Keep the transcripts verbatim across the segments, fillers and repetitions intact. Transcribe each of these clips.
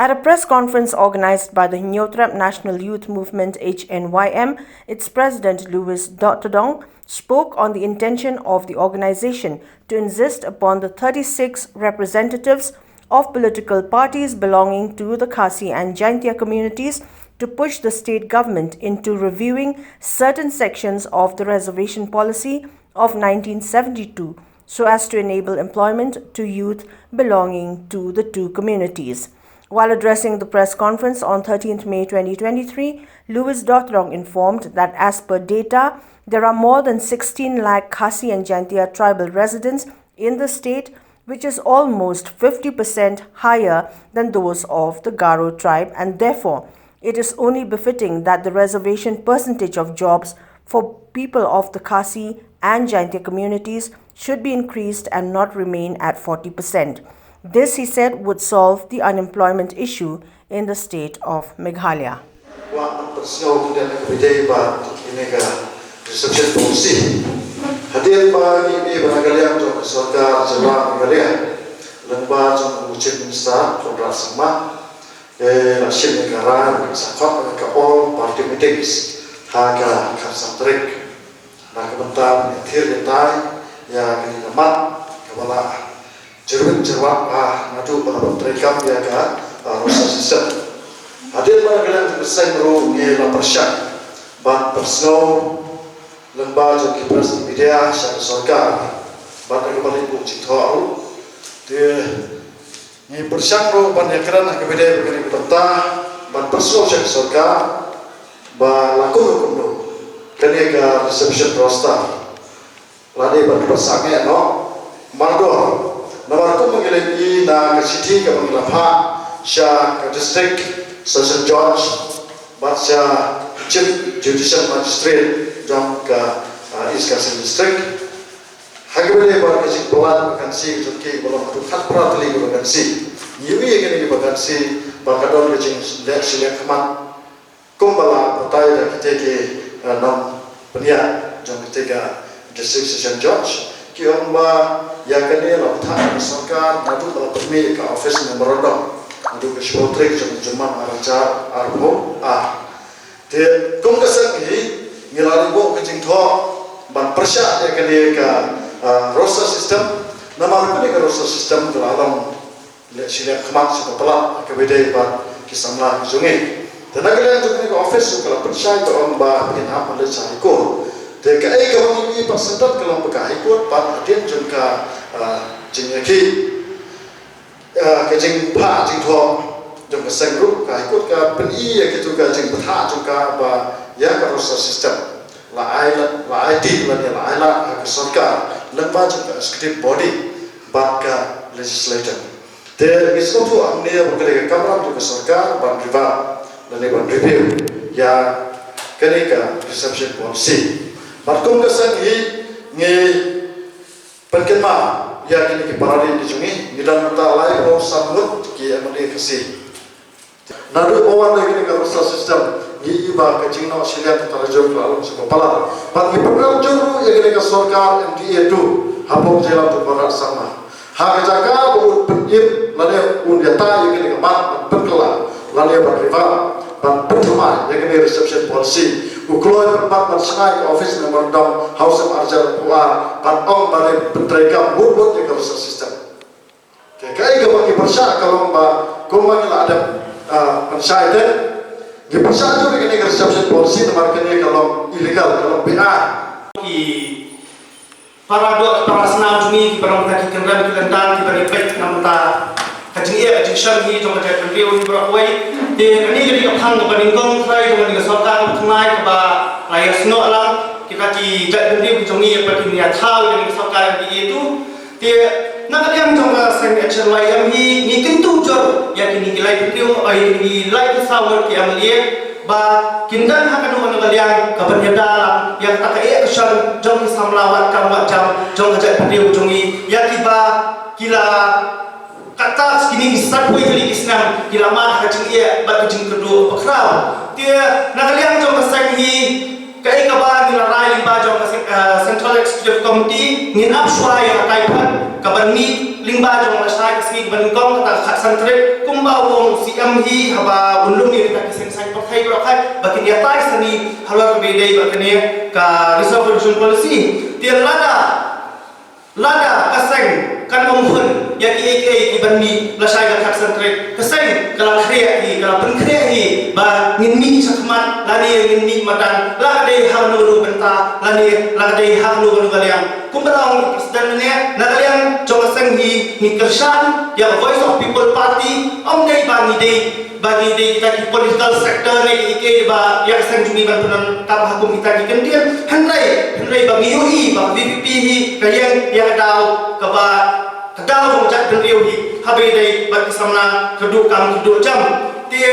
At a press conference organized by the Hynñiewtrep National Youth Movement H N Y M, its president Louis Dohtdong spoke on the intention of the organization to insist upon the thirty-six representatives of political parties belonging to the Khasi and Jaintia communities to push the state government into reviewing certain sections of the reservation policy of nineteen seventy-two so as to enable employment to youth belonging to the two communities. While addressing the press conference on thirteenth May twenty twenty-three, Louis Dohtdong informed that as per data, there are more than sixteen lakh Khasi and Jaintia tribal residents in the state, which is almost fifty percent higher than those of the Garo tribe, and therefore it is only befitting that the reservation percentage of jobs for people of the Khasi and Jaintia communities should be increased and not remain at forty percent. This, he said, would solve the unemployment issue in the state of Meghalaya. Wa, pyrshah u dei na ka bidei ba ini ka reservation policy. Hadien ba ini ba na ka liang jong ka sorkar jylla Meghalaya, lyngba jong u Chief Minister Conrad Sangma, eh, la shim ïa ka rai, sa khot ka all party meetings ha ka khatsan tarik. Na ka bynta ban ïathir ïatai ïa kane ka mat kaba la jyrwit jyrwat, ah, naduh ba la treikam ïa ka, ah, roster system. Hadien ba ka liang ka seng ruh ngi la pyrshang ban pynsngew lyngba jong ki press media sha ka sorkar bad ka ba la buh jingthoh ruh. Te ngi pyrshang ruh ban ïakren ha kaba ïadei bad kane ka bynta ban pynsngew sha ka sorkar ba la kumno kumno kane ka reservation roster la dei ban pynsangeh noh mardor. Namar kum ngi la ïohi na ka shithi kaba ngi la phah sha ka District Session Judge bad sha Chief Judicial Magistrate jong ka, ah, East Khasi District. Ha kaba ïadei bad ka jingpynlait vacancy ka jong ki ba long haduh khatphra tylli ki vacancy. Ngi ïohi ïa kine ki vacancy ba ka don ka jingleh shiliang khmat. Kumba la batai da kita ki, eh, nongpynïaid jong kita ka District Session Judge ki ong ba ïa kane la bthah ka sorkar naduh ba la pynmih ka office memorandum naduh ka shiphew tarik jong u Jymmang ar hajar arphew ar. Te kum ka seng hi ngi la leit buh ka jingthoh ban pyrshah ïa kane ka, ah, roster system. Namar kane ka roster system ka la long leh shiliang khmat sha ka palat ha kaba ïadei bad ki samla ki jong ngi. Te na ka liang jong kane ka office ruh ka la pynshai ka ong ba phin hap ban leit sha High Court. Te kaei kaba ngi ïohi pat syntat ka long ba ka High Court pat hadien jong ka, ah, jingïakhih, ah, ka jingphah jingthoh jong ka seng ruh, ka High Court ka pyni ïa kito ka jingbthah jong ka ba ïa ka roster system la ai la, la ai dih lane la ai lad ha ka sorkar lyngba jong ka executive body bad ka legislature. Te ngi sngewthuh hangne ba ka dei ka kamram jong ka sorkar ban review lane ban review ïa kane ka reservation policy. Bad kum ka seng hi ngi pynkynmaw ïa kine ki para ri ki jong ngi, ngi don mynta laiphew san ngut ki M L A Khasi. Naduh ba wan ïa kane ka roster system ngi ïohi ba ka jingnoh shiliang ka tarajur ka la long sha ka palat. Bad ngi pynrem jur ruh ïa kane ka sorkar M D A two hapoh jingïalam jong u Conrad Sangma. Ha ka jaka ba un pynim lane un ïatai ïa kane ka mat ban pynkylla lane ban revamp ban pynthymmai ïa kane reservation policy, u kloi pynban ban shna ïa ka office memorandum ha u snem ar hajar arphew ar ban ong ba dei pyntreikam mut mut ïa ka roster system. Te kaei kaba ngi pyrshah ka long ba kumba ngi la dep, ah, pynshai te ngi pyrshah jur ïa kane ka reservation policy namar kane ka long illegal, ka long beiñ. Ki para doh, para snam jong ngi, ki para mynta ki kynrem ki kyndang, ki para peit na mynta ka jingeh ka jingshong hi jong ka jaitbynriew hi baroh kawei. Te kane ka dei ka phang kaba nyngkong trai jong kane ka sorkar kaba thymmai kaba la ïasnoh lang kita ki jaitbynriew ki jong ngi ïa ba kin ïa thaw ïa kane ka sorkar M D A two. Te na ka liang jong ka seng H N Y M hi ngi kyntu jur ïa kine ki laiphew hynriew, ïa kine ki laiphew saw ngut ki M L A ba kin don ha kano kano ka liang kaban ïada lang ïa kata ka eh ka shon jong ki samla wad kam wad jam jong ka jaitbynriew jong ngi, ïa kiba ki la katta kine ki sanphew tylli ki snem ki la mad ha ka jingeh bad ka jingkyrduh bakhraw. Te na ka liang jong ka seng hi kaei kaba ngi la rai lyngba jong ka seng, eh, Central Executive Committee ngin ap shuwa ïa ka kaiphod kaban mih lyngba jong lashai ka sngi kaba nyngkong kata ka khatsan tarik, kumba u ong u C M hi haba un lum ïa kita ki seng saiñ pyrthei baroh kai ba kin ïatai sani halor kaba ïadei bad kane ka Reserve Reservation Policy. Te lada lada ka seng kan ym hun ïa kiei kiei kiban mih lashai ka khatsan tarik, ka seng ka la khreh hi, ka la pynkhreh hi ba ngin mih shakhmat lane ngin mih madan, la ka dei ha kano kano ka bynta lane la ka dei ha kano kano ka liang. Kumba la ong i president mynne, na ka liang jong ka seng hi ngi kyrshan ïa ka Voice of People Party, ym dei ba ngi dei ba ngi dei kita ki political sector ne kiei kiei ba ïa ka seng jong ngi ban pyndonkam ha kum kita ki kyntien. Hynrei, hynrei ba ngi ïohi ba VPP hi ka ïeng ïa ka daw kaba, ka daw jong ka jaitbynriew hi haba ïadei bad ki samla kyrduh kam kyrduh jam. Te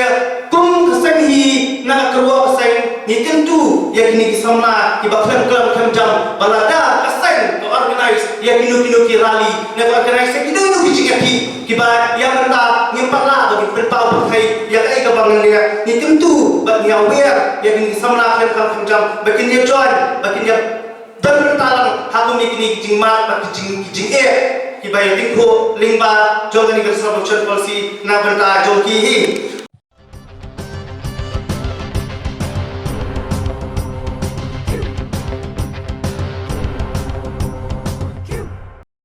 kum ka seng hi, na ka kyrwoh ka seng, ngi kyntu ïa kine ki samla kiba khlem klam khlem jam ba lada ka seng ka organize ïa kino kino ki rally ne ka organize ïa kino kino ki jingïakhih kiba ïa mynta ngim pat lah ba kin pynpaw pyrthei ïa kaei kaba ngan leh. Ngi kyntu bad ngi aware ïa kine ki samla khlem klam khlem jam ba kin ïa join, ba kin ïa don bynta lang ha kum ïa kine ki jingmad bad ki jing, ki jingeh kiba ïa tyngkhuh lyngba jong kane ka Reservation Policy na bynta jong ki hi.